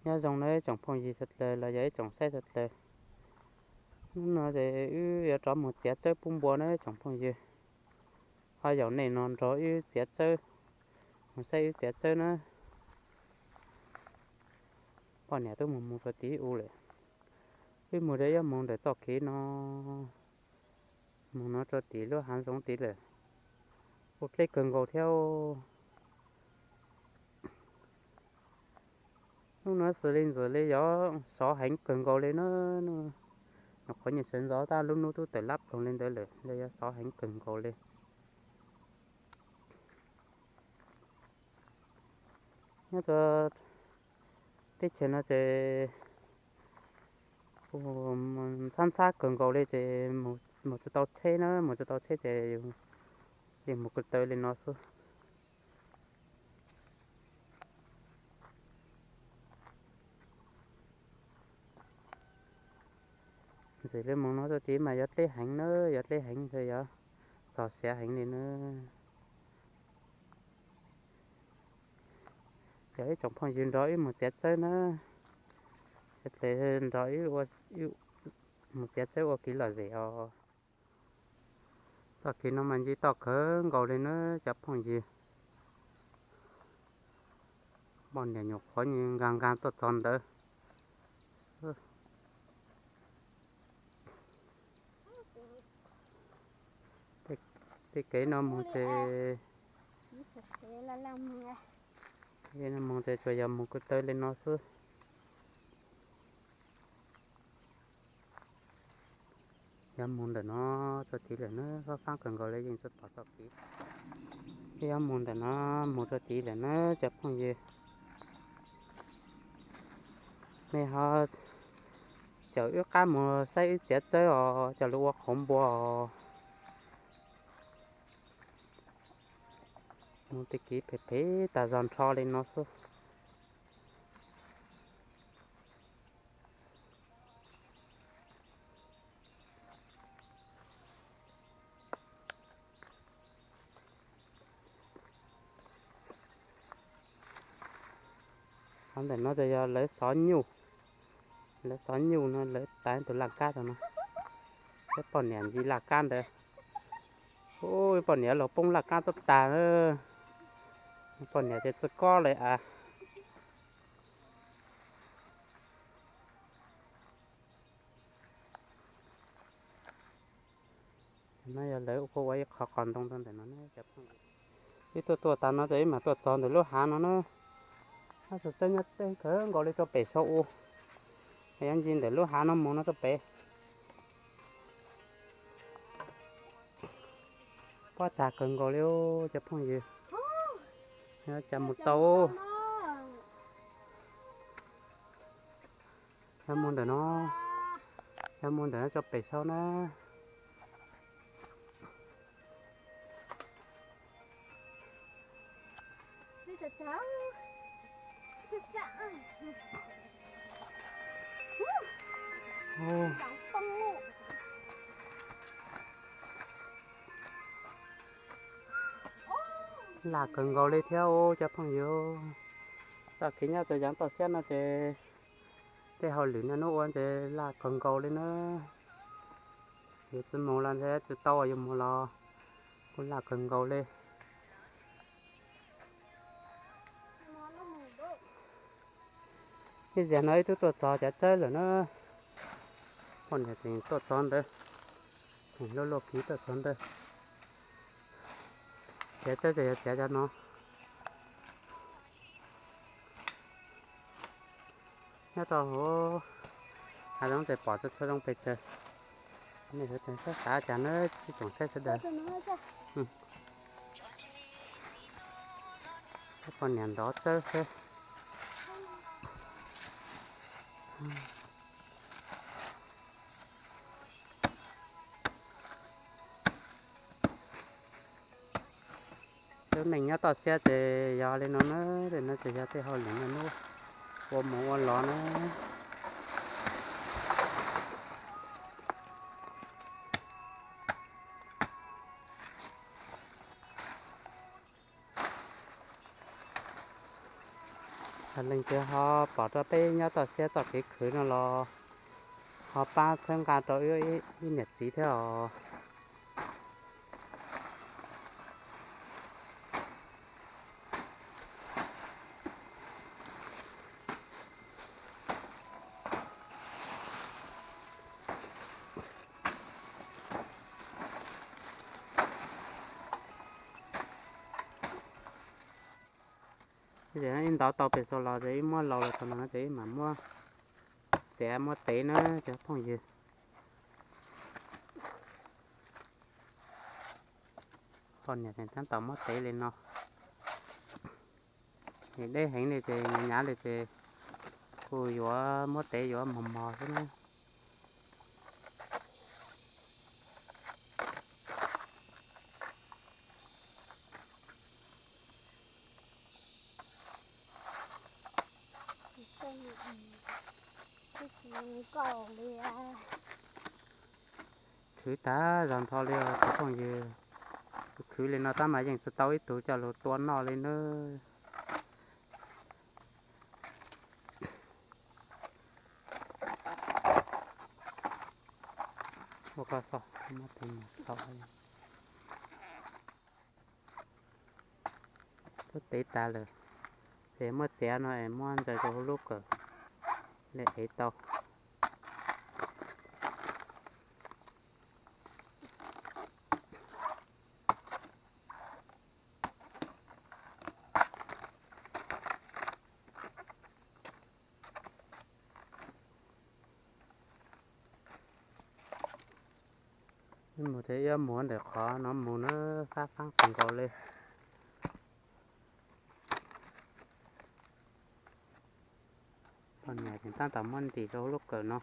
Nyob zoo nawb tsoom phooj ywg sawv daws los yog ib tsoom saib sawv daws. Hnub no ces wb yuav rov mus txiav tsawb pub npua nawb tsoom phooj ywg. Ho yaum nej no nrog wb txiav tsawb, mus saib wb txiav tsawb na. Poj niam twb mus mus rau tid u lawm. Wb mus rau ib moos ntawm txoj kev no, mus no rau tim lub hav zoov tid lawm. Ua dleb kawg nkaus thiab. Hnub no xws li ntxim li yuav sov heev kawg nkaus li na. Nyuam qhuav nyuam sawv ntxov tab lub hnub twb tawm lab ploog li ntawd lawm, yuav sov heev kawg nkaus li. Nyob rau teb chaws no ces ntxhab ntxhab kawg nkaus li ces mus tsis tau tsheb na, mus tsis tau tsheb ces yeej mus ko taw li no xwb. Ntxim li mus no rau tid mas yuav dleb heev na, yuav dleb heev ces yuav txog siav heev li na. Yog ib tsoom phooj ywg nrog wb mus txiav tsawb na, ces nrog wb mus txiav tsawb ua kev lom zem os. Txoj kev no mas nce toj kawg nkaus li na cov phooj ywg. Poj niam nyuam qhuav nkag nkag tuaj txog ntawd. Tej kev no mus ces, kev no mus ces tsuas yog mus ko taw li no xwb. Yuav mus ntawm no rau tid lawm na, fab fab kawg nkaus li yeej tsis pom txoj kev. Yuav mus ntawm no mus rau tid lawm na cov phooj ywg. Nej ho caum wb qab mus saib wb txiav tsawb os, coj lug ua qhauv npua os. Mus tej kev phem phem tas zog nrho li no xwb. Qhov ntawm no ces yog lawv xov nyuj, lawv xov nyuj no lawv tas tus laj kab rau no. Peb poj niam ncig laj kab ntawd, ub, poj niam los poob laj kab tuaj tas. Poj niam ces tsis kob li as. No yog lawv kuj ua ib qho qos ntoo rau ntawm no. Ib tuaj tuaj tas no ces ib mam tuaj txog ntawm lub hav no na. Tab sis txawj nyob tej kawg nkaus li rau pem saum u, yuav ncig ntawm lub hav no mus no rau pem. Pob tsag kawg nkaus li cov phooj ywg, cas mus tau. Yuav mus ntawm no, yuav mus ntawm no rau pem saum na. Laj kawg nkaus li thiab cov phooj ywg. Txoj kev nyob rau yav toj siab no ces tej hauj lwm niaj hnub ua ces laj kawg nkaus li na. Yus tsis mus los ntshe tsis tau, yus mus los kuj laj kawg nkaus li. Ib zaug no ib tug tuaj txog cov tsawb lawm na. Poj niam tseem tuaj txog ntawd, tseem luaj luaj kiv tuaj txog ntawd. Txiav tsawb ces yog txiav cov no. Nyob rau hauv hav zoov ces pom tsis tshua zoo pes tsawg. Nej sawv daws saib xav cas na, ib tsoom saib sawv daws. Poj niam ntov tsawb xwb. Lub neej nyob toj siab ces yog li no na, no ces yog tej hauj lwm niaj hnub ua mus ua los na. Yog leej twg ho pom rau peb nyob toj siab txoj kev khwv no los ho pab txhawb nqa rau wb ib niam txiv thiab os. Ces ib ntov tau pem saud los ces ib muab laus los tau no ces ib mam muab txiav muab tev na cov phooj ywg. Poj niam tseem tab tom muab tev li no. Deb heev li ces nyav nyav li ces kuj yuav muab tev yuav mos mos xwb na. Khwv tag zog nrho li os cov phooj ywg. Khwv li no tab mas yeej tsis tau ib tug coj lug tua noj li nawb. Ua koj xoj, muab tev mus tau. Twb tev tas lawm, ces muab txiav no es muab ntsaws rau hauv lub kawm li ev tau. Mus ces ib muag ntawm qhov no mus na, fab faab kawg nkaus li. Poj niam tseem tab tom muab ntim rau lub kawm no.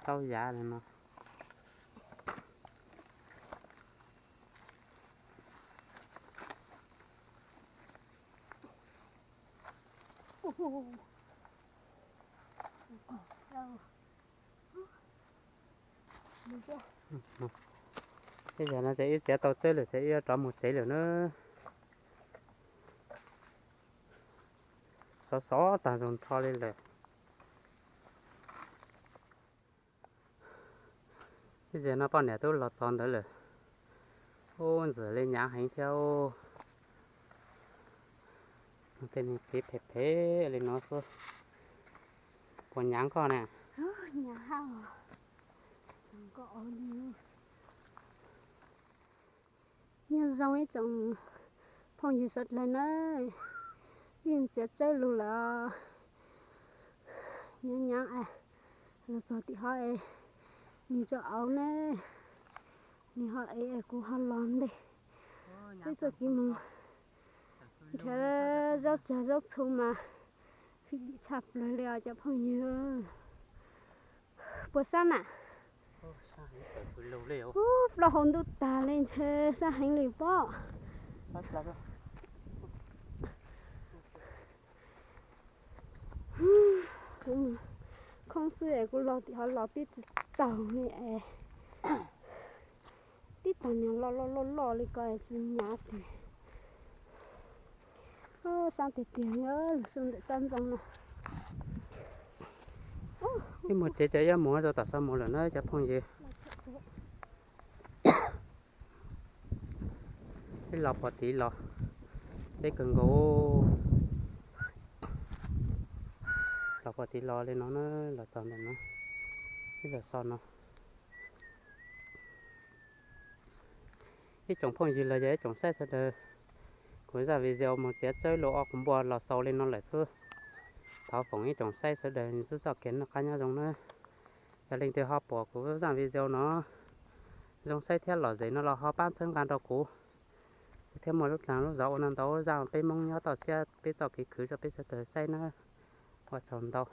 Taub yav li no. Ib yam no ces wb txiav tau tsawb lawm ces wb yuav rov mus tsev lawm na. Xov xov tag zoo nrho li lawm. Ib yam no poj niam twb los txog ntawd lawm. Ub, ntxim li nyav heev thiab. Tej neeg txiv phem phem li no xwb. Puas nyav koj na? Nyob zoo ib tsoom phooj ywg sawv daws na, yeej txiav tsawb lug lawm. Nyav nyav los txog tim hov es nws tso auv ne, nws ho ev es kuv ho los ntej. Peb txoj kev mus nrhiav zaub tsag zaub txhu mas fij dim tshaj plaws li os cov phooj ywg. Puas sab na? Ub, plaub hau ntuj tag li ntshe sab heev li pob. Kuv khoob xwb es kuv los tim hov los tib tsis taus li es. Tib tag niag loj loj loj loj li ko es tsis nyav tiag. Sab tiag tiag li lug su ntawm sab ntxoo no. Ib mus tsev ces yuav mus rau tom xaus mus lawm na cov phooj ywg. Ib los pog tid los deb kawg nkaus. Los pog tid los li no na, los txog ntawm no, ib los so no. Ib tsoom phooj ywg los yog ib tsoom saib sawv daws, kuv zaj video mus txiav tsawb lug ob kuv npua los xaus li no lawm xwb. Thov foom ib tsoom saib sawv daws nws xwb txoj kev noj qab nyob zoo na. Yog leej twg ho pom kuv zaj video no zoo saib thiab lom zem no los ho pab txhawb nqa rau kuv, kuv thiaj muaj lub dlaag lub zog ua no ntau zaj peb Hmoob nyob toj siab peb txoj kev khwv rau peb sawv daws saib na. Ua tsaug ntau.